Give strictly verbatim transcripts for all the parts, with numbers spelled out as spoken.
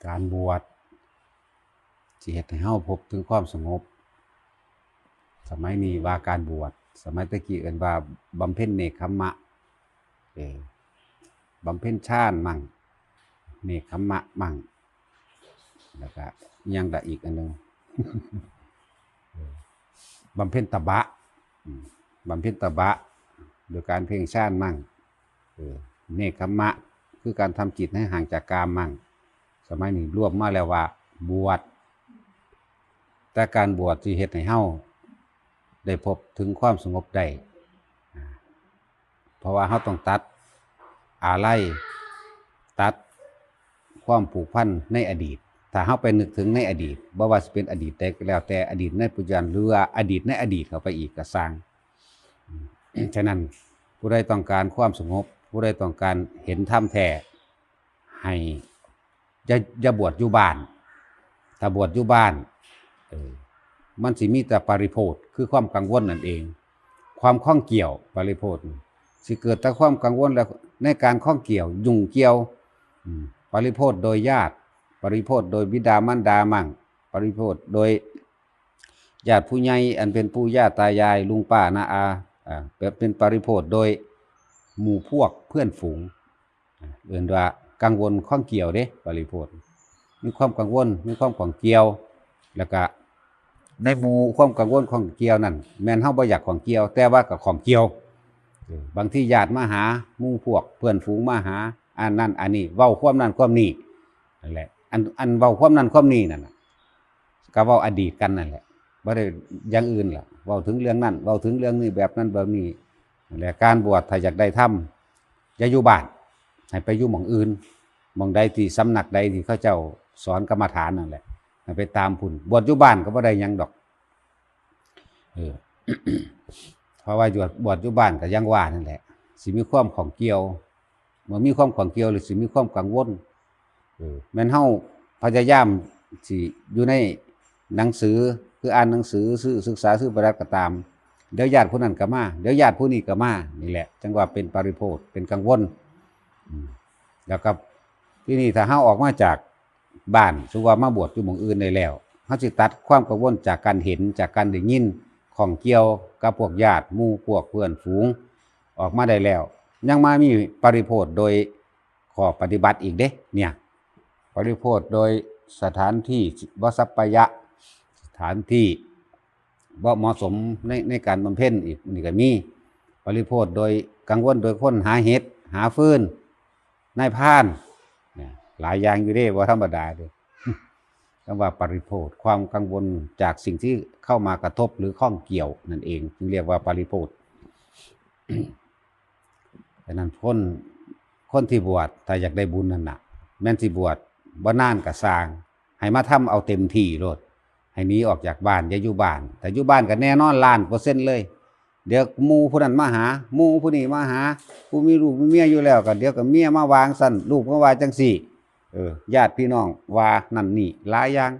การบวชสิเฮ็ดให้เฮาพบถึงความสงบ สมัยนี้ว่าการบวช สมัยตะกี้เอิ้นว่าบำเพ็ญเนกขัมมะ เออ บำเพ็ญฌานมั่ง เนกขัมมะมั่ง แล้วก็อิหยังละอีกอันหนึ่ง เออ บำเพ็ญตบะ อืม บำเพ็ญตบะ โดยการเพ่งฌานมั่ง เออ เนกขัมมะ คือการทำจิตให้ห่างจากกามมั่ง สมัยนี้รวมมาแล้วว่าบวช แต่การบวชสิเฮ็ดให้เฮาได้พบถึงความสงบได้ อ่า เพราะว่าเฮาต้องตัดอาลัย ตัดความผูกพันในอดีต ถ้าเฮาไปนึกถึงในอดีต บ่ว่าสิเป็นอดีตใดก็แล้วแต่ อดีตในปัจจุบัน หรือว่าอดีตในอดีตเข้าไปอีกก็ซ่าง ฉะนั้นผู้ใดต้องการความสงบ ผู้ใดต้องการเห็นธรรมแท้ ให้อย่า อย่าบวชอยู่บ้าน ถ้าบวชอยู่บ้าน เออ มันสิมีแต่ปริโภท คือความกังวลนั่นเอง ความข้องเกี่ยว ปริโภท สิเกิดแต่ความกังวล และในการข้องเกี่ยว ยุ่งเกี่ยว อืม ปริโภทโดยญาติ ปริโภทโดยบิดามารดามั่ง ปริโภทโดยญาติผู้ใหญ่ อันเป็นปู่ย่าตายาย ลุงป้าน้าอา อ่า เป็นปริโภทโดยหมู่พวกเพื่อนฝูง เอิ้นว่ากังวลข้องเกี่ยวเด้ ปริโภท มีความกังวล มีความข้องเกี่ยว แล้วก็ในหมู่ความกังวลข้องเกี่ยวนั่น แม่นเฮาบ่อยากข้องเกี่ยว แต่ว่าก็ข้องเกี่ยว เออ บางทีญาติมาหา หมู่พวกเพื่อนฝูงมาหา อันนั้นอันนี้ เว้าความนั้นความนี้ นั่นแหละ อัน อันเว้าความนั้นความนี้นั่นน่ะ ก็เว้าอดีตกันนั่นแหละ บ่ได้อย่างอื่นล่ะ เว้าถึงเรื่องนั้น เว้าถึงเรื่องนี้ แบบนั้นแบบนี้ นั่นแหละ การบวชถ้าอยากได้ธรรม อย่าอยู่บ้าน ให้ไปอยู่หม่องอื่น หม่องใดที่สำนักใดที่เขาเจ้าสอนกรรมฐานนั่นแหละ ให้ไปตามพุ้น บวชอยู่บ้านก็บ่ได้หยังดอก เออ เพราะว่าบวช บวชอยู่บ้านก็ยังว่านั่นแหละ สิมีความข้องเกี่ยว เมื่อมีความข้องเกี่ยวหรือสิมีความกังวล เออ แม่นเฮาพยายามสิอยู่ในหนังสือ คืออ่านหนังสือ ซื้อ ศึกษา ซื้อปฏิบัติก็ตาม เดี๋ยวญาติผู้นั้นก็มา เดี๋ยวญาติผู้นี้ก็มา นี่แหละ จั่งว่าเป็นปริโภท เป็นกังวล อืม แล้วก็ที่นี่ถ้าเฮาออกมาจากบ้าน สมมุติว่ามาบวชอยู่หม่องอื่นได้แล้ว เฮาสิตัดความกังวลจากการเห็น จากการได้ยิน ข้องเกี่ยวกับพวกญาติ หมู่ พวกเพื่อนฝูง ออกมาได้แล้ว ยังมามีปริโภทโดยข้อปฏิบัติอีกเด้ เนี่ย ปริโภทโดยสถานที่บ่สัปปายะ สถานที่บ่เหมาะสมใน ในการบำเพ็ญอีก นี่ก็มี ปริโภทโดยกังวลโดยคนหาเห็ด หาฟืน นายพราน เนี่ย หลายอย่างอยู่เด้ บ่ธรรมดาเด้ คำว่าปริโภท ความกังวลจากสิ่งที่เข้ามากระทบหรือข้องเกี่ยวนั่นเอง จึงเรียกว่าปริโภท ฉะนั้นคน คนที่บวช ถ้าอยากได้บุญนั่นน่ะ แม่นสิบวชบ่นานก็ซ่าง ให้มาทำเอาเต็มที่โลด ให้หนีออกจากบ้าน อย่าอยู่บ้าน ถ้าอยู่บ้านก็แน่นอนล้านเปอร์เซ็นต์เลย เดี๋ยวหมู่ผู้นั้นมาหา หมู่ผู้นี้มาหา ผู้มีลูกมีเมียอยู่แล้วก็เดี๋ยวก็เมียมาว่าจั่งซั่น ลูกมาว่าจั่งซี่ เออ ญาติพี่น้องว่านั่นนี่หลายอย่าง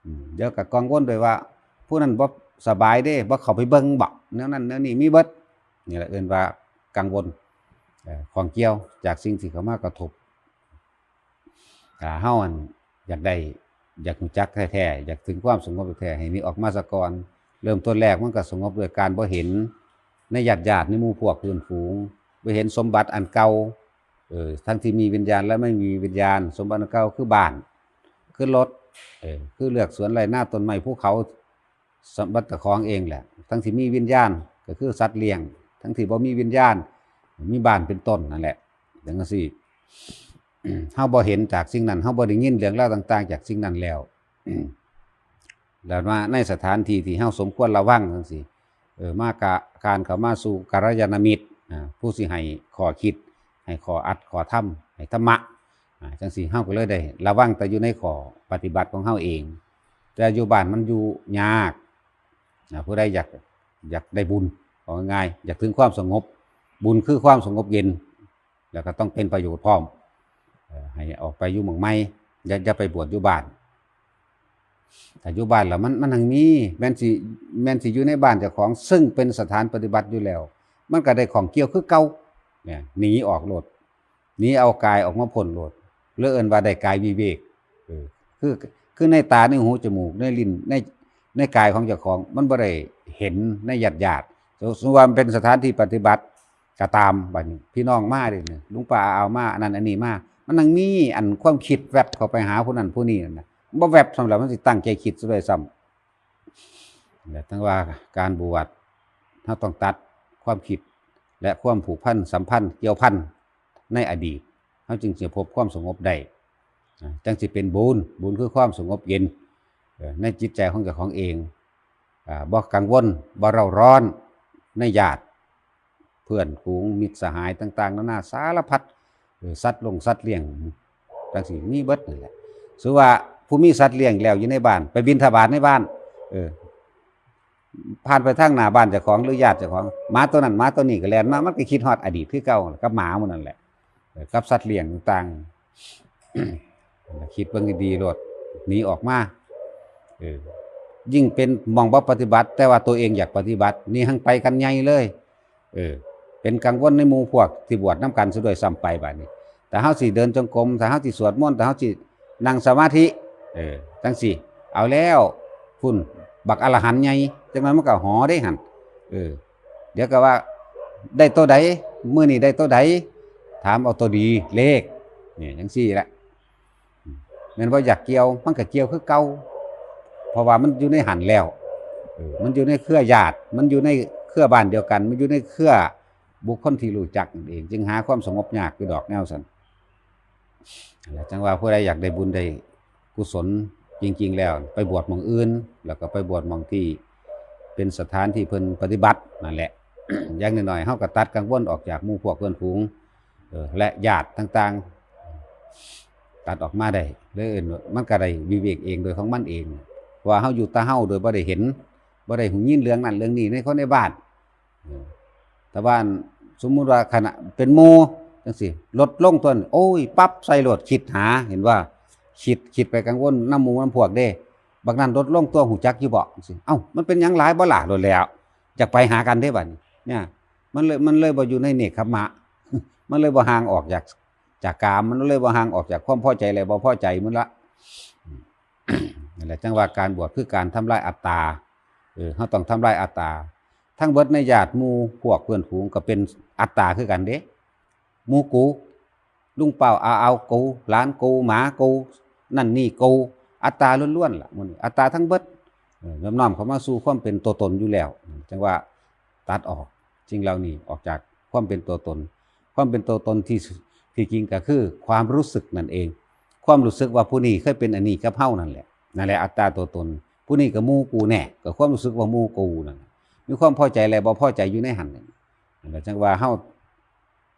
อืม เดี๋ยวก็กังวลด้วยว่า ผู้นั้นบ่สบายเด้ บ่เข้าไปเบิ่งบ่ แนวนั้นแนวนี้มีเบิด นี่แหละเอิ้นว่ากังวล เอ่อ ข้องเกี่ยวจากสิ่งที่เข้ามากระทบ ถ้าเฮาอันอยากได้ อยากรู้จักแท้ๆ อยากถึงความสงบแท้ๆ ให้หนีออกมาซะก่อน เริ่มต้นแรกมันก็สงบด้วยการบ่เห็นในญาติๆ ในหมู่พวกเพื่อนฝูง บ่เห็นสมบัติอันเก่า เออ ทั้งที่มีวิญญาณและไม่มีวิญญาณ สมบัติอันเก่าคือบ้าน คือรถ เออ คือเฮือนสวนไร่นาต้นไม้ภูเขา สมบัติเจ้าของเองแหละ ทั้งที่มีวิญญาณก็คือสัตว์เลี้ยง ทั้งที่บ่มีวิญญาณ มีบ้านเป็นต้นนั่นแหละ จั่งซี้ เฮาบ่เห็นจากสิ่งนั้น เฮาบ่ได้ยินเรื่องราวต่างๆ จากสิ่งนั้นแล้ว แล้วมาในสถานที่ที่เฮาสมควรระวังจั่งซี้ เออ มากะ การเข้ามาสู่กัลยาณมิตร อ่า ผู้สิให้ข้อคิด ให้ข้ออัดข้อธรรม ให้ธรรมะ อ่า จั่งซี้ เฮาก็เลยได้ระวังแต่อยู่ในข้อปฏิบัติของเฮาเอง แต่อยู่บ้านมันอยู่ยาก อ่า ผู้ใดอยาก อยากได้บุญ เอาง่ายๆ อยากถึงความสงบ บุญคือความสงบเย็น แล้วก็ต้องเป็นประโยชน์พร้อม เอ่อ ให้ออกไปอยู่หม่องใหม่ อย่า อย่าไปบวชอยู่บ้าน ถ้าอยู่บ้านแล้วมัน มันหังมี แม่นสิ แม่นสิอยู่ในบ้านเจ้าของ ซึ่งเป็นสถานปฏิบัติอยู่แล้ว มันก็ได้ข้องเกี่ยวคือเก่า เนี่ย หนีออกโลด หนีเอากายออกมาพ้นโลด หรือเอิ้นว่าได้กายวิเวก เออ คือ คือในตา ในหู จมูก ในลิ้น ใน ในกายของเจ้าของ มันบ่ได้เห็นในญาติญาติ สมมุติว่ามันเป็นสถานที่ปฏิบัติก็ตาม บัดนี้พี่น้องมาเด้เนี่ย ลุงป้าเอามา อันนั้นอันนี้มา มันยังมีอันความคิดแวบเข้าไปหาผู้นั้นผู้นี้นั่นน่ะ บ่แวบซ้ำแล้ว มันสิตั้งใจคิดซะด้วยซ้ำ และทั้งว่าการบวช เราต้องตัดความคิด และความผูกพันสัมพันธ์เกี่ยวพันในอดีต เราจึงจะพบความสงบได้ อ่า จั่งสิเป็นบุญ บุญคือความสงบเย็น เอ่อ ในจิตใจของเจ้าของเอง อ่า บ่กังวล บ่เร่าร้อนในญาติ เพื่อนฝูง มิตรสหายต่างๆ นานาสารพัด เออ สัตว์ลงสัตว์เลี้ยง จั่งซี้มีเบิดนั่นแหละ สมมุติว่าผู้มีสัตว์เลี้ยงแล้วอยู่ในบ้าน ไปบิณฑบาตในบ้าน เออ ผ่านไปทางหน้าบ้านเจ้าของหรือญาติเจ้าของ หมาตัวนั้นหมาตัวนี้ก็แล่นมา มันก็คิดฮอดอดีตคือเก่ากับหมาหมู่นั่นแหละ เออ กับสัตว์เลี้ยงต่างๆ คิดเบิ่งดีๆ โลด หนีออกมา เออ ยิ่งเป็นหม่องบ่ปฏิบัติ แต่ว่าตัวเองอยากปฏิบัติ นี่หั้งไปกันใหญ่เลย เออ เป็นกังวลในหมู่พวกที่บวชนำกันซะด้วยซ้ำไปบัดนี้ ถ้าเฮาสิเดินจงกรม ถ้าเฮาสิสวดมนต์ ถ้าเฮาสินั่งสมาธิ เออ จั่งซี้ เอาแล้ว พุ้น บักอรหันต์ใหญ่ จั่งนั้นมันก็หอเด้หั่น เออ เดี๋ยวก็ว่า ได้ตัวใด มื้อนี้ได้ตัวใด ถามเอาตัวดี เลข นี่ จั่งซี้แหละ แม่นบ่อยากเกี่ยว มันก็เกี่ยวคือเก่า เพราะว่ามันอยู่ในหั้นแล้ว เออ มันอยู่ในเครือญาติ มันอยู่ในเครือบ้านเดียวกัน มันอยู่ในเครือบุคคลที่รู้จักนั่นเอง จึงหาความสงบยากอยู่ดอกแนวซั่น แล้วจั่งว่าผู้ใดอยากได้บุญได้กุศลจริงๆ แล้ว ไปบวชหม่องอื่น แล้วก็ไปบวชหม่องที่เป็นสถานที่เพิ่นปฏิบัตินั่นแหละ อย่างน้อยๆ เฮาก็ตัดกังวลออกจากหมู่พวกเพื่อนฝูง เออ และญาติต่างๆ ตัดออกมาได้ เลยเอิ้นว่ามันก็ได้วิเวกเองโดยของมันเอง เพราะว่าเฮาอยู่แต่เฮาโดยบ่ได้เห็น บ่ได้หูยินเรื่องนั้นเรื่องนี้ในคนในบ้าน เออ แต่ว่าสมมุติว่าขณะเป็นหมู่จั่งซี้ ลดลงตัวน โอ้ย ปั๊บใส่โลด คิดหา เห็นว่า คิด คิดไปกังวลนำหมู่นำพวกเด้ บักนั้นลดลงตัวน ฮู้จักอยู่บ่ จั่งซี้ เอ้า มันเป็นหยังหลายบ่ล่ะ โลดแล้ว อยากไปหากันเด้บัดนี้ เนี่ย มันเลย มันเลยบ่อยู่ในเนกขัมมะ มันเลยบ่ห่างออกจาก จากกาม มันเลยบ่ห่างออกจากความพอใจและบ่พอใจมันละ นั่นแหละ จั่งว่าการบวชคือการทำลายอัตตา เออ เฮาต้องทำลายอัตตา ทั้งเบิดในญาติหมู่พวกเพื่อนฝูงก็เป็นอัตตาคือกันเด้ หมู่กู ลุงเป้า อาเอากู หลานกู หมากู นั่นนี่กู อัตตาล้วนๆ ล่ะ หมู่นี้ อัตตาทั้งเบิด เออ น้อมๆ เข้ามาสู่ความเป็นตัวตนอยู่แล้ว จั่งว่าตัดออกสิ่งเหล่านี้ออกจากความเป็นตัวตน ความเป็นตัวตนที่ ที่จริงก็คือความรู้สึกนั่นเอง ความรู้สึกว่าผู้นี้เคยเป็นอันนี้กับเฮานั่นแหละ นั่นแหละอัตตาตัวตน ผู้นี้ก็หมู่กูแน่ ก็ความรู้สึกว่าหมู่กูนั่นน่ะ มีความพอใจและบ่พอใจอยู่ในหั้นนั่นน่ะ จั่งว่าเฮา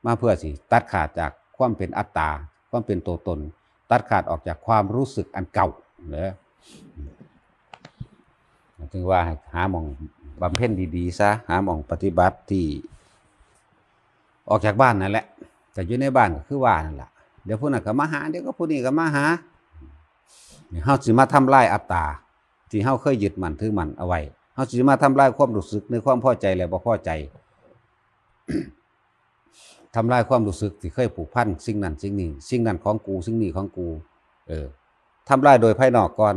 มาเพื่อสิตัดขาดจากความเป็นอัตตา ความเป็นตัวตน ตัดขาดออกจากความรู้สึกอันเก่าเด้อ จึงว่าให้หาหม่องบำเพ็ญดีๆ ซะ หาหม่องปฏิบัติที่ออกจากบ้านนั่นแหละ แต่อยู่ในบ้านก็คือว่านั่นล่ะ เดี๋ยวผู้นั้นก็มาหา เดี๋ยวก็ผู้นี้ก็มาหา นี่เฮาสิมาทำลายอัตตา ที่เฮาเคยยึดมั่นถือมั่นเอาไว้ เฮาสิมาทำลายความรู้สึกในความพอใจและบ่พอใจ ทำลายความรู้สึกที่เคยผูกพันสิ่งนั้นสิ่งนี้ สิ่งนั้นของกู สิ่งนี้ของกู เออ ทำลายโดยภายนอกก่อน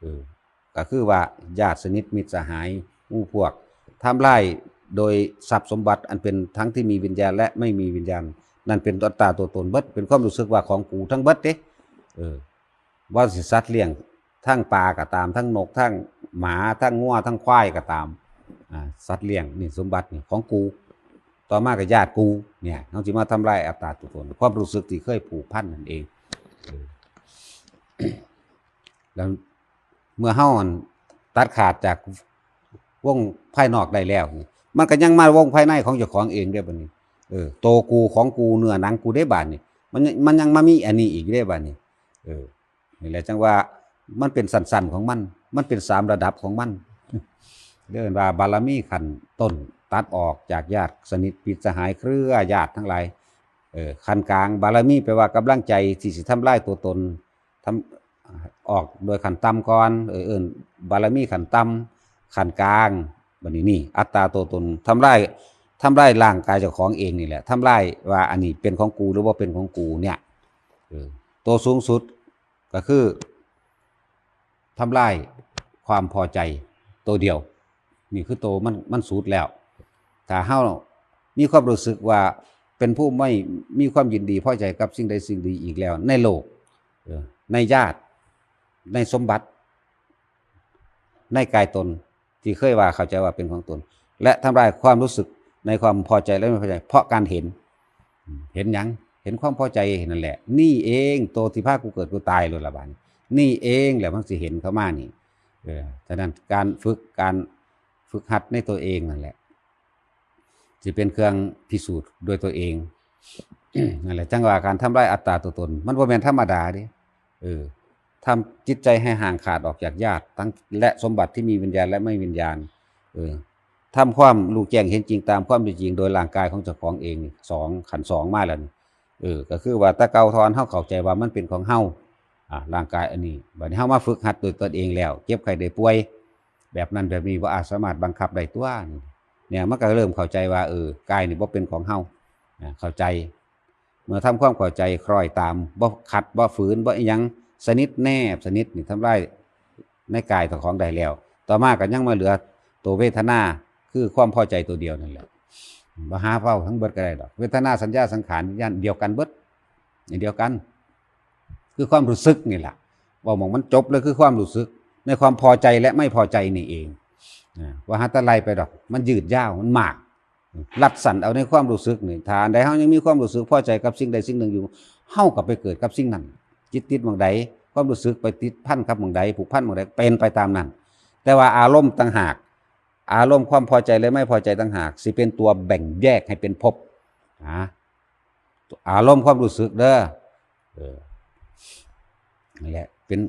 เออ ก็คือว่าญาติสนิทมิตรสหาย หมู่พวก ทำลายโดยทรัพย์สมบัติอันเป็นทั้งที่มีวิญญาณและไม่มีวิญญาณ นั่นเป็นอัตตาตัวตนเบิด เป็นความรู้สึกว่าของกูทั้งเบิดเด้ เออ ว่าสิสัตว์เลี้ยง ทั้งปลาก็ตาม ทั้งนก ทั้งหมา ทั้งงัว ทั้งควายก็ตาม อ่า สัตว์เลี้ยงนี่สมบัตินี่ของกู ต่อมาก็ญาติกู เนี่ย เฮาสิมาทำลายอัตตาตัวตน ความรู้สึกที่เคยผูกพันนั่นเอง เออ แล้วเมื่อเฮาอันตัดขาดจากวงภายนอกได้แล้วนี่ มันก็ยังมาวงภายในของเจ้าของเองเด้บัดนี้ เออ โตกูของกู เนื้อหนังกูเด้บัดนี้ มันยัง มันยังมามีอันนี้อีกเด้บัดนี้ เออ นี่แหละจั่งว่ามันเป็นสั้นๆ ของมัน มันเป็นสามระดับของมัน เรียกว่าบารมีขั้นต้น ตัดออกจากญาติสนิทมิตรสหายเครือญาติทั้งหลาย เออ ขั้นกลาง บารมีแปลว่ากำลังใจที่สิทำลายตัวตน ทำ ออกโดยขั้นต่ำก่อน เออ เอิ้นบารมีขั้นต่ำ ขั้นกลาง บัดนี้นี่ อัตตาตัวตน ทำลาย ทำลายร่างกายเจ้าของเองนี่แหละ ทำลายว่าอันนี้เป็นของกูหรือบ่เป็นของกูเนี่ย เออ ตัวสูงสุด ก็คือทำลายความพอใจตัวเดียว นี่คือตัวมันมันสุดแล้ว ถ้าเฮามีความรู้สึกว่าเป็นผู้ไม่มีความยินดีพอใจกับสิ่งใดสิ่งดีอีกแล้ว ในโลก เออ ในญาติ ในสมบัติ ในกายตน ที่เคยว่าเข้าใจว่าเป็นของตน และทำลายความรู้สึกในความพอใจและไม่พอใจ เพราะการเห็น เห็นหยัง เห็นความพอใจนั่นแหละ นี่เองตัวที่พากูเกิดกูตายเลยละบาดนี้ นี่เองแหละมันสิเห็นเข้ามานี่ เออ ฉะนั้นการฝึก การฝึกหัดในตัวเองนั่นแหละ สิเป็นเครื่องพิสูจน์ด้วยตัวเอง นั่นแหละ จังว่าการทำลายอัตตาตัวตน มันบ่แม่นธรรมดาเด้ เออ ทำจิตใจให้ห่างขาดออกจากญาติทั้ง และสมบัติที่มีวิญญาณและไม่วิญญาณ เออ ทำความรู้แจ้งเห็นจริงตามความเป็นจริงโดยร่างกายของเจ้าของเองนี่ สอง ขั้นสองมาแล้วนี่ เออ ก็คือว่าแต่เก่าทอนเฮาเข้าใจว่ามันเป็นของเฮา อ่า ร่างกายอันนี้ บัดนี้เฮามาฝึกหัดโดยตนเองแล้ว เจ็บไข้ได้ป่วย แบบนั้นแบบนี้ บ่อาจสามารถบังคับได้ตัวนี่ เนี่ย มันก็เริ่มเข้าใจว่า เออ กายนี่บ่เป็นของเฮา อ่า เข้าใจ เมื่อทำความเข้าใจคล้อยตาม บ่ขัด บ่ฝืน บ่อิหยัง สนิทแนบสนิทนี่ ทำลายในกายเจ้าของได้แล้ว ต่อมาก็ยังมาเหลือตัวเวทนา คือความพอใจตัวเดียวนั่นแหละ บ่หาเว้าทั้งเบิดก็ได้ดอก เวทนา สัญญา สังขาร วิญญาณ เดียวกันเบิด อันเดียวกัน คือความรู้สึกนี่แหละ เว้าหม่องมันจบเลย คือความรู้สึก ในความพอใจและไม่พอใจนี่เอง อ่า ว่าหาแต่ไล่ไปดอก มันยืดยาว มันมาก ลัดสั้นเอาในความรู้สึกนี่ ถ้าอันใดเฮายังมีความรู้สึกพอใจกับสิ่งใดสิ่งหนึ่งอยู่ เฮาก็ไปเกิดกับสิ่งนั้น จิตติดหม่องใด ความรู้สึกไปติดพันกับหม่องใด ผูกพันหม่องใด เป็นไปตามนั้น แต่ว่าอารมณ์ต่างหาก อารมณ์ความพอใจและไม่พอใจต่างหาก สิเป็นตัวแบ่งแยกให้เป็นภพ นะ อารมณ์ความรู้สึกเด้อ เออ นั่นแหละ เป็น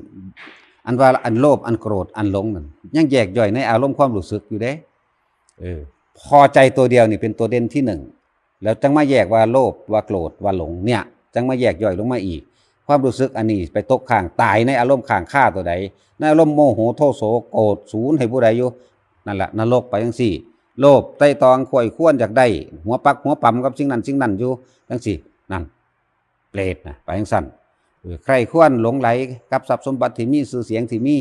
อันว่าอันโลภ อันโกรธ อันหลงนั่น ยังแยกย่อยในอารมณ์ความรู้สึกอยู่เด้ เออ พอใจตัวเดียวนี่เป็นตัวเด่นที่หนึ่ง แล้วจังมาแยกว่าโลภ ว่าโกรธ ว่าหลง เนี่ย จังมาแยกย่อยลงมาอีก ความรู้สึกอันนี้ไปตกค้าง ตายในอารมณ์ค้างคาตัวใด ในอารมณ์โมโห โทโส โกรธ ศูนย์ให้ผู้ใดอยู่ นั่นแหละ นรกไปจังซี่ โลภ ไตร่ตรอง ใคร่ครวญอยากได้ หัวปักหัวปั๊มกับสิ่งนั้นสิ่งนั้นอยู่จังซี่ นั่น เปรตนะ ไปจังซั่น เออ ใคร่ครวญหลงใหลกับทรัพย์สมบัติที่มี ชื่อเสียงที่มี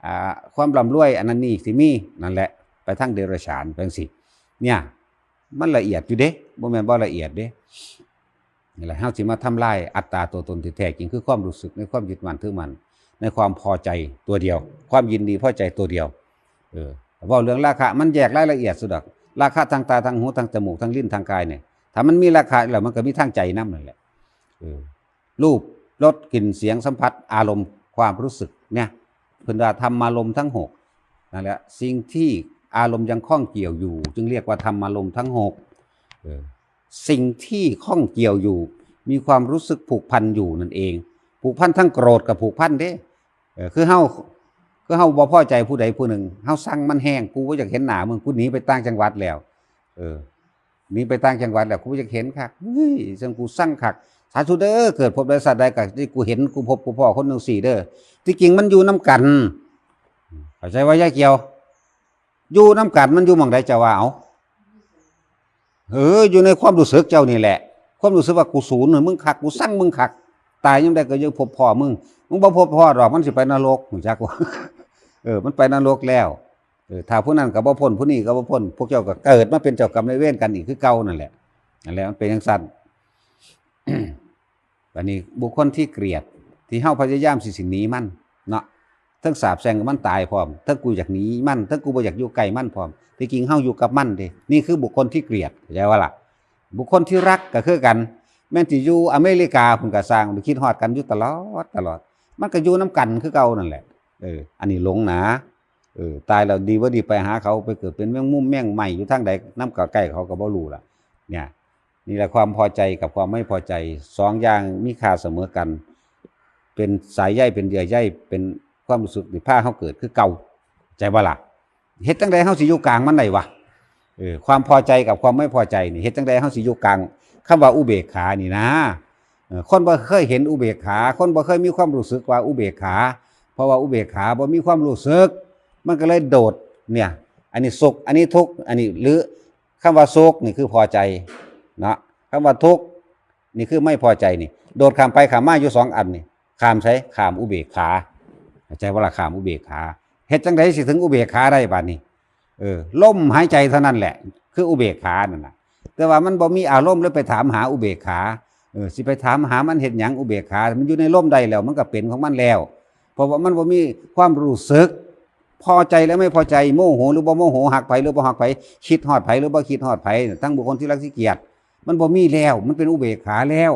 อ่า ความร่ำรวยอันนั้นนี่ที่มี นั่นแหละ ไปทางเดรัจฉานไปจังซี่ เนี่ย มันละเอียดอยู่เด้ บ่แม่นบ่ละเอียดเด้ นี่แหละ เฮาสิมาทำลายอัตตาตัวตนที่แท้จริง คือความรู้สึกในความยึดมั่นถือมั่น ในความพอใจตัวเดียว ความยินดีพอใจตัวเดียว เออ เว้าเรื่องราคะ มันแยกรายละเอียดสุดดอก ราคะทางตา ทางหู ทางจมูก ทางลิ้น ทางกายเนี่ย ถ้ามันมีราคะแล้วมันก็มีทางใจนำนั่นแหละ เออ รูป รส กลิ่น เสียง สัมผัส อารมณ์ ความรู้สึกเนี่ย เพิ่นว่าธรรมารมณ์ทั้งหก นั่นแหละ สิ่งที่อารมณ์ยังข้องเกี่ยวอยู่ จึงเรียกว่าธรรมารมณ์ทั้งหก เออ สิ่งที่ข้องเกี่ยวอยู่ มีความรู้สึกผูกพันอยู่นั่นเอง ผูกพันทั้งโกรธกับผูกพันเด้ เออ คือเฮา คือเฮาบ่พอใจผู้ใดผู้หนึ่ง เฮาซังมันแฮง กูบ่อยากเห็นหน้ามึง กูหนีไปต่างจังหวัดแล้ว เออ หนีไปต่างจังหวัดแล้ว กูบ่อยากเห็นคัก เฮ้ย ซังกูซังคัก สาธุเด้อ เกิดพบใดชาติใดก็ที่กูเห็น กูพบ กูพ้อคนจังซี่เด้อ ที่จริงมันอยู่นำกัน เข้าใจว่ายายเกี่ยว อยู่นำกัน มันอยู่หม่องใดเจ้าว่า เอา เออ อยู่ในความรู้สึกเจ้านี่แหละ ความรู้สึกว่ากูศูนย์มึงคัก กูซังมึงคัก ตายยามใดก็ยังพบพ้อมึง มึงบ่พบพ้อดอก มันสิไปนรก ฮู้จักบ่ เออ มันไปนรกแล้ว เออ ถ้าผู้นั้นก็บ่พ้น ผู้นี้ก็บ่พ้น พวกเจ้าก็เกิดมาเป็นเจ้ากรรมนายเวรกันอีกคือเก่านั่นแหละ นั่นแหละ มันเป็นจังซั่น บัดนี้บุคคลที่เกลียด ที่เฮาพยายามสิ สิหนีมันเนาะ เทิงสาปแช่งมันตายพร้อม เทิงกูอยากหนีมัน เทิงกูบ่อยากอยู่ใกล้มันพร้อม ที่จริงเฮาอยู่กับมันเด้ นี่คือบุคคลที่เกลียด เข้าใจบ่ล่ะ บุคคลที่รักก็คือกัน แม่นสิอยู่อเมริกาพุ้นก็ซ่าง มันคิดฮอดกันอยู่ตลอด ตลอด มันก็อยู่นำกันคือเก่านั่นแหละ เออ อันนี้หลงนะ เออ ตายแล้วดีบ่ดีไปหาเขา ไปเกิดเป็นแมงมุมแมงไม้อยู่ทางใด นำใกล้เขาก็บ่รู้ล่ะ เนี่ย นี่แหละ ความพอใจกับความไม่พอใจ สองอย่างมีค่าเสมอกัน เป็นสายใย เป็นเยื่อใย เป็นความรู้สึกที่พาเฮาเกิดคือเก่า ใจบ่ล่ะ เฮ็ดจั่งใดเฮาสิอยู่กลางมันได้วะ เออ ความพอใจกับความไม่พอใจนี่ เฮ็ดจั่งใดเฮาสิอยู่กลาง คำว่าอุเบกขานี่นะ เออ คนบ่เคยเห็นอุเบกขา คนบ่เคยมีความรู้สึกว่าอุเบกขา เพราะว่าอุเบกขาบ่มีความรู้สึก มันก็เลยโดด เนี่ย อันนี้สุข อันนี้ทุกข์ อันนี้ หรือคำว่าสุขนี่คือพอใจเนาะ คำว่าทุกข์นี่คือไม่พอใจนี่ โดดข้ามไปข้ามมาอยู่สองอันนี่ ข้ามไส ข้ามอุเบกขา เข้าใจบ่ล่ะ ข้ามอุเบกขา เฮ็ดจั่งใดสิถึงอุเบกขาได้บาดนี้ เออ ลมหายใจเท่านั้นแหละ คืออุเบกขานั่นน่ะ แต่ว่ามันบ่มีอารมณ์เลยไปถามหาอุเบกขา เออ สิไปถามหามันเฮ็ดหยัง อุเบกขา มันอยู่ในลมได้แล้ว มันก็เป็นของมันแล้ว เพราะว่ามันบ่มีความรู้สึก พอใจและไม่พอใจ โมโหหรือบ่โมโห ฮักไผหรือบ่ฮักไผ คิดฮอดไผหรือบ่คิดฮอดไผ ทั้งบุคคลที่รักที่เกลียด มันบ่มีแล้ว มันเป็นอุเบกขาแล้ว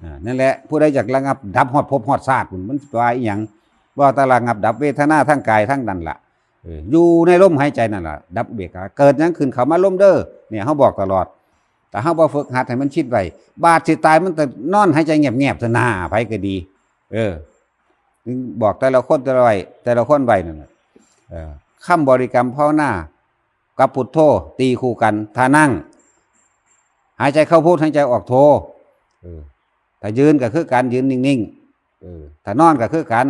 อ่า นั่นแหละ ผู้ใดอยากระงับดับฮอดภพฮอดชาติพุ้น มันสิว่าอีหยัง ว่าแต่ระงับดับเวทนาทางกายทางนั้นล่ะ เออ อยู่ในลมหายใจนั่นล่ะ ดับอุเบกขา เกิดหยังขึ้นเข้ามาลมเด้อ เนี่ย เฮาบอกตลอด แต่เฮาบ่ฝึกหัดให้มันชินไว้ บาดสิตายมันแต่นอนหายใจแงบๆ เถาะนา ไผก็ดี เออ ถึงบอกแต่ละคนแต่ละไว้ แต่ละคนไว้นั่นน่ะ เออ คำบริกรรมภาวนากับพุทโธตีคู่กัน ถ้านั่ง หายใจเข้าพุท หายใจออกโธ เออ ถ้ายืนก็คือกัน ยืนนิ่งๆ เออ ถ้านอนก็คือกัน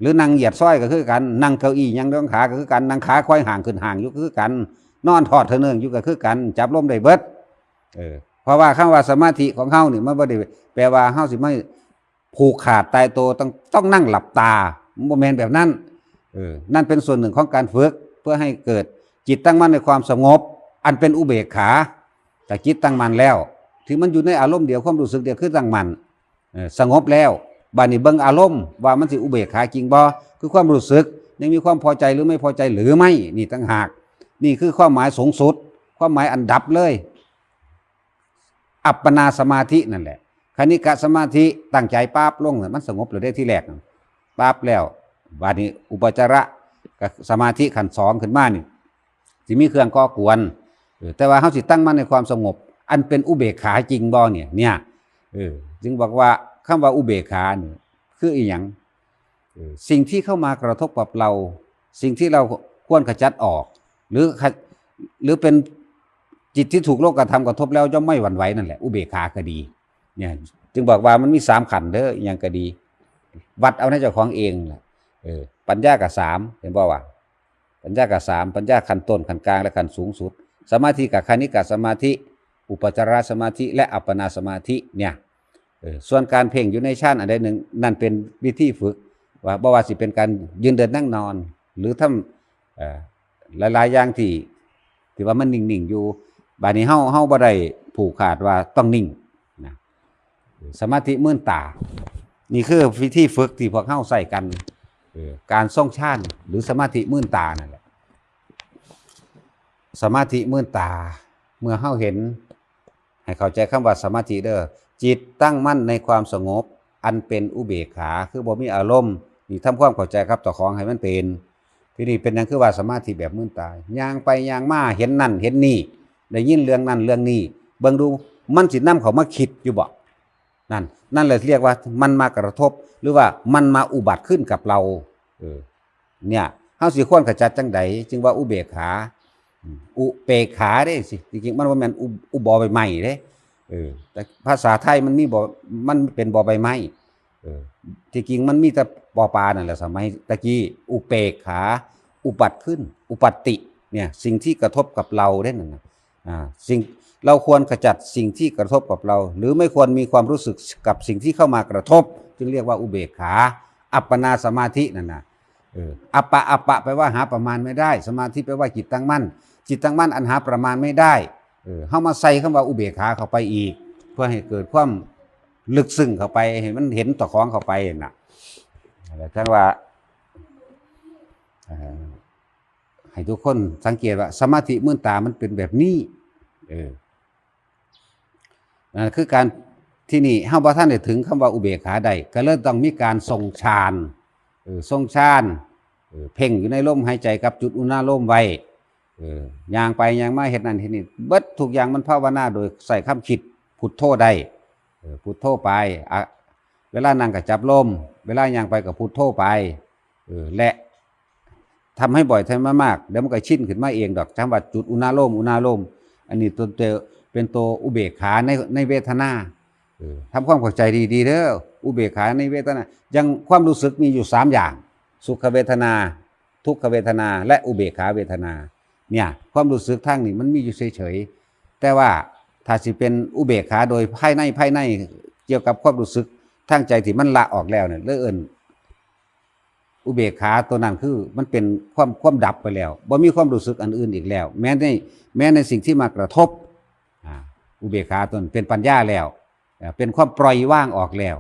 หรือนั่งเหยียดซอยก็คือกัน นั่งเก้าอี้หยังเรื่องขาก็คือกัน นั่งขาควายห่างขึ้นห่างอยู่ก็คือกัน นอนทอดเถิงเนิงอยู่ก็คือกัน จับลมได้เบิด เออ เพราะว่าคำว่าสมาธิของเฮานี่ มันบ่ได้แปลว่าเฮาสิมาผูกขาดตายตัว ต้อง ต้องนั่งหลับตา มันบ่แม่นแบบนั้น เออ นั่นเป็นส่วนหนึ่งของการฝึก เพื่อให้เกิดจิตตั้งมั่นในความสงบ อันเป็นอุเบกขา แต่จิตตั้งมั่นแล้ว ที่มันอยู่ในอารมณ์เดียว ความรู้สึกเดียว คือตั้งมั่น เออ สงบแล้ว บาดนี้เบิ่งอารมณ์ว่ามันสิอุเบกขาจริงบ่ คือความรู้สึก ยังมีความพอใจหรือไม่พอใจหรือไม่ นี่ต่างหาก นี่คือความหมายสูงสุด ความหมายอันดับเลย อัปปนาสมาธินั่นแหละ คณิกะสมาธิ ตั้งใจปั๊บลงน่ะ มันสงบเลยได้ทีแรกน่ะ ปั๊บแล้ว บาดนี้อุปจาระกับสมาธิขั้นสองขึ้นมานี่ สิมีเครื่องก่อกวน เออ แต่ว่าเฮาสิตั้งมั่นในความสงบ อันเป็นอุเบกขาจริงบ่เนี่ย เนี่ย เออ จึงบอกว่าคำว่าอุเบกขานี่คืออีหยัง เออ สิ่งที่เข้ามากระทบกับเรา สิ่งที่เราควรขจัดออก หรือขะ- หรือเป็นจิตที่ถูกโลกธรรมกระทบแล้วย่อมไม่หวั่นไหวนั่นแหละ อุเบกขาก็ดี เนี่ย จึงบอกว่ามันมีสามขั้นเด้อ อิหยังก็ดี วัดเอาในเจ้าของเองแหละ เออ ปัญญาก็สาม เห็นบ่ว่า ปัญญาก็สาม ปัญญาขั้นต้น ขั้นกลาง และขั้นสูงสุด สมาธิก็คณิกะสมาธิ อุปจารสมาธิ และอัปปนาสมาธิ เนี่ย เออ ส่วนการเพ่งอยู่ในฌานอันใดหนึ่ง นั่นเป็นวิธีฝึก ว่า บ่ว่าสิเป็นการยืนเดินนั่งนอน หรือทำ เอ่อ หลายๆ อย่างที่ ที่ว่ามันนิ่งๆ อยู่ บาดนี้เฮา เฮาบ่ได้ผูกขาดว่าต้องนิ่งนะ สมาธิมืนตา นี่คือวิธีฝึกที่พวกเฮาใช้กัน เออ การทรงฌานหรือสมาธิมืนตานั่นแหละ สมาธิมืนตา เมื่อเฮาเห็น ให้เข้าใจคำว่าสมาธิเด้อ จิตตั้งมั่นในความสงบ อันเป็นอุเบกขา คือบ่มีอารมณ์ นี่ทำความเข้าใจกับเจ้าของให้มันเป็น ทีนี้เป็นหยังคือว่าสมาธิแบบมืนตา ย่างไปย่างมา เห็นนั่นเห็นนี่ ได้ยินเรื่องนั่นเรื่องนี้ เบิ่งดู มันสินำเข้ามาคิดอยู่บ่ นั่น นั่นเลยเรียกว่ามันมากระทบ หรือว่ามันมาอุบัติขึ้นกับเรา เออ เนี่ย เฮาสิควรขจัดจังใด จึงว่าอุเบกขา อืม อุเปกขาเด้สิ จริงๆ มันบ่แม่นอุ อุ บอใบไม้เด้ เออ แต่ภาษาไทยมันมีบอ มันเป็นบอใบไม้ เออ ที่จริงมันมีแต่ปอปลานั่นแหละ สมัยตะกี้ อุเปกขา อุบัติขึ้น อุปัตติ เนี่ย สิ่งที่กระทบกับเราเด้นั่นน่ะ อ่า สิ่ง เราควรขจัดสิ่งที่กระทบกับเรา หรือไม่ควรมีความรู้สึกกับสิ่งที่เข้ามากระทบ จึงเรียกว่าอุเบกขา อัปปนาสมาธินั่นน่ะ เออ อัปปะ อัปปะ แปลว่าหาประมาณไม่ได้ สมาธิแปลว่าจิตตั้งมั่น จิตตั้งมั่นอันหาประมาณไม่ได้ เออ เฮามาใส่คำว่าอุเบกขาเข้าไปอีก เพื่อให้เกิดความลึกซึ้งเข้าไป ให้มันเห็นเจ้าของเข้าไปน่ะ แล้วท่านว่า เอ่อ ให้ทุกคนสังเกตว่าสมาธิมืนตามันเป็นแบบนี้ เออ นั่นคือการ ที่นี่เฮาบ่ทันได้ถึงคำว่าอุเบกขาได้ ก็เลยต้องมีการทรงฌาน เออ ทรงฌาน เออ เพ่งอยู่ในลมหายใจกับจุดอุณาโลมไว้ เออ ย่างไปย่างมา เฮ็ดนั่นเฮ็ดนี่ เบิดทุกอย่างมันภาวนาโดยใช้คำคิดพุทโธได้ เออ พุทโธไป อ่ะ เวลานั่งก็จับลม เวลาย่างไปก็พุทโธไป เออ และทำให้บ่อย ทำให้มากๆ เดี๋ยวมันก็ชินขึ้นมาเองดอก คำว่าจุดอุณาโลม อุณาโลม อันนี้ตัว ตัว เป็นตัวอุเบกขาใน ในเวทนา เออ ทำความเข้าใจดีๆ เด้อ อุเบกขาในเวทนา อย่างความรู้สึกมีอยู่สามอย่าง สุขเวทนา ทุกขเวทนา และอุเบกขาเวทนา เนี่ย ความรู้สึกทางนี้มันมีอยู่เฉยๆ แต่ว่าถ้าสิเป็นอุเบกขาโดยภายใน ภายใน เกี่ยวกับความรู้สึก ทางใจที่มันละออกแล้วเนี่ย เลยเอิ้นอุเบกขาตัวนั้นคือมันเป็นความ ความดับไปแล้ว บ่มีความรู้สึกอันอื่นอีกแล้ว แม้ใน แม้ในสิ่งที่มากระทบ อ่า อุเบกขาตัวนั้นเป็นปัญญาแล้ว อ่า เป็นความปล่อยวางออกแล้ว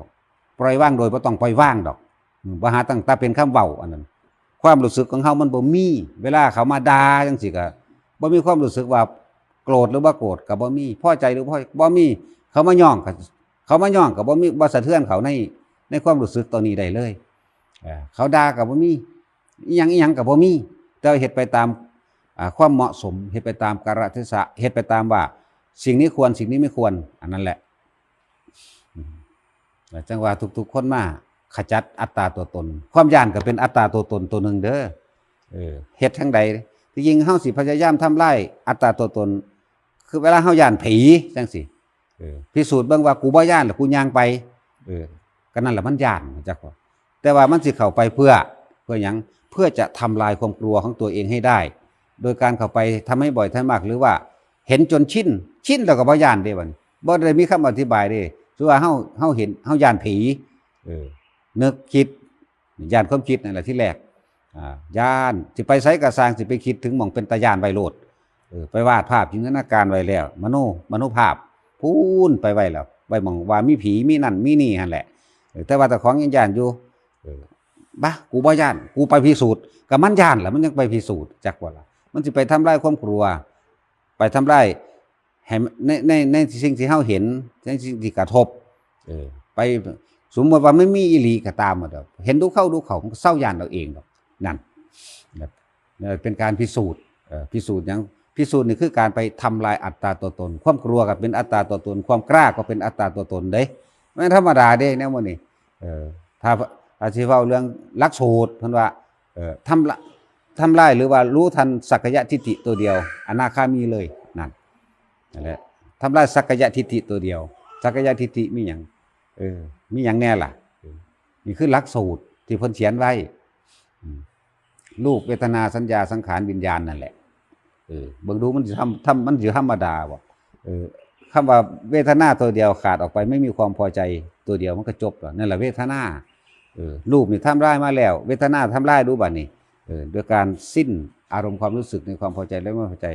ปล่อยวางโดยบ่ต้องปล่อยวางดอก อืม บ่หาตั้งแต่เป็นคำเว้าอันนั้น ความรู้สึกของเฮามันบ่มี เวลาเขามาด่าจังซี่ก็บ่มีความรู้สึกว่าโกรธหรือบ่โกรธก็บ่มี พอใจหรือบ่พอ บ่มี เขามาย้องก็ เขามาย้องก็บ่มี บ่สะเทือนเขาใน ในความรู้สึกตอนนี้ได้เลย เอ่อ เขาด่าก็บ่มี อิหยังอิหยังก็บ่มี แต่เฮ็ดไปตาม อ่า ความเหมาะสม เฮ็ดไปตามกาลเทศะ เฮ็ดไปตามว่าสิ่งนี้ควร สิ่งนี้ไม่ควร อันนั้นแหละ อืม แล้วจังว่าทุกๆคนมาขจัดอัตตาตัวตน ความย้านก็เป็นอัตตาตัวตนตัวหนึ่งเด้อ เออ เฮ็ดจั่งใด ที่จริงเฮาสิพยายามทำลายอัตตาตัวตน คือเวลาเฮาย้านผีจังซี่ เออ พิสูจน์เบิ่งว่ากูบ่ย้านแล้วกูย่างไป เออ ก็นั่นแหละมันย้าน จักว่า แต่ว่ามันสิเข้าไปเพื่อ เพื่อหยัง เพื่อจะทำลายความกลัวของตัวเองให้ได้ โดยการเข้าไปทำให้บ่อยทำให้มาก หรือว่าเห็นจนชิน ชินแล้วก็บ่ย้านเด้บัดนี้ บ่ได้มีคำอธิบายเด้ คือว่าเฮา เฮาเห็น เฮาย้านผี เออ นึกคิด ย้านความคิดนั่นแหละที่แรก อ่า ย้าน สิไปไสก็ซ่าง สิไปคิดถึงหม่องเป็นตาย้านไว้โลด เออ ไปวาดภาพจินตนาการไว้แล้ว มโน มโนภาพ พู้นไปไว้แล้ว ไว้หม่องว่ามีผี มีนั่น มีนี่หั่นแหละ เออ แต่ว่าเจ้าของยังย้านอยู่ เออ บ่ะ กูบ่ย้าน กูไปพิสูจน์ ก็มันย้านล่ะ มันยังไปพิสูจน์ จักว่าล่ะ มันสิไปทำลายความกลัว ไปทำลาย ให้มัน ใน ใน ในสิ่งที่เฮาเห็น ในสิ่งที่กระทบ เออ ไป สมมติว่ามันมีอีหลีก็ตามอะดอก เห็นดูเข้าดูเข้า มันก็เซาย้านเอาเองดอก นั่น แบบ เอ่อ เป็นการพิสูจน์ เอ่อ พิสูจน์หยัง พิสูจน์นี่คือการไปทำลายอัตตาตัวตน ความกลัวก็เป็นอัตตาตัวตน ความกล้าก็เป็นอัตตาตัวตนเด้ มันธรรมดาเด้ แนวหมู่นี้ เออ ถ้า ถ้าสิเว้าเรื่องหลักสูตร เพิ่นว่า เอ่อ ทำละ ทำลายหรือว่ารู้ทันสักกายทิฏฐิตัวเดียว อนาคามีเลย นั่น นั่นแหละ ทำลายสักกายทิฏฐิตัวเดียว สักกายทิฏฐิมีหยัง เออ มีหยังแน่ล่ะ เออ นี่คือหลักสูตรที่เพิ่นเขียนไว้ อืม รูป เวทนา สัญญา สังขาร วิญญาณนั่นแหละ เออ เบิ่งดูมันสิทำ ทำ มันสิธรรมดาบ่ เออ คำว่าเวทนาตัวเดียวขาดออกไป ไม่มีความพอใจตัวเดียวมันก็จบแล้ว นั่นแหละเวทนา เออ รูปนี่ทำลายมาแล้ว เวทนาทำลายดูบัดนี้ เออ โดยการสิ้นอารมณ์ความรู้สึกในความพอใจและไม่พอใจ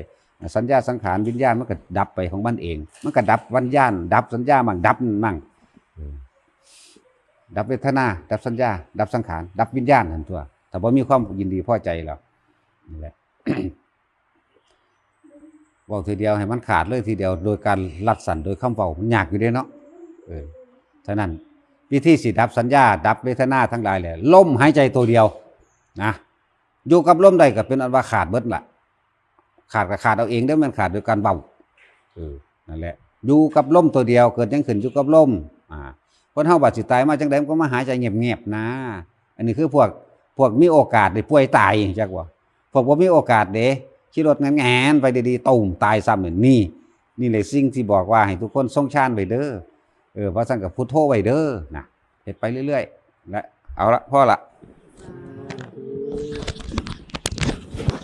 สัญญา สังขาร วิญญาณมันก็ดับไปของมันเอง มันก็ดับวิญญาณ ดับสัญญามั่ง ดับนั่นมั่ง เออ ดับเวทนา ดับสัญญา ดับสังขาร ดับวิญญาณหั่นตั๊ว ถ้าบ่มีความยินดีพอใจแล้ว นี่แหละ เว้าทีเดียวให้มันขาดเลยทีเดียว โดยการลัดสั้นโดยคำเว้า มันยากอยู่เด้เนาะ เออ ฉะนั้นวิธีสิดับสัญญา ดับเวทนาทั้งหลายแหละ ลมหายใจตัวเดียวนะ อยู่กับลมได้ก็เป็นอันว่าขาดเบิดละ ขาดก็ขาดเอาเองเด้อ แม่นขาดโดยการเว้า เออ นั่นแหละ อยู่กับลมตัวเดียว เกิดหยังขึ้นอยู่กับลม อ่า คนเฮาบาดสิตายมาจั่งใดมันก็มาหายใจเงียบๆนะ อันนี้คือพวก พวกมีโอกาสได้ป่วยตาย จักว่า พวกบ่มีโอกาสเด้ ขี่รถแงนๆไปดีๆ ตูมตายซ้ำเนี่ย นี่ นี่เลยสิ่งที่บอกว่าให้ทุกคนทรงฌานไว้เด้อ เออ ว่าซั่นก็พุทโธไว้เด้อนะ เฮ็ดไปเรื่อยๆ และ เอาละ พอละ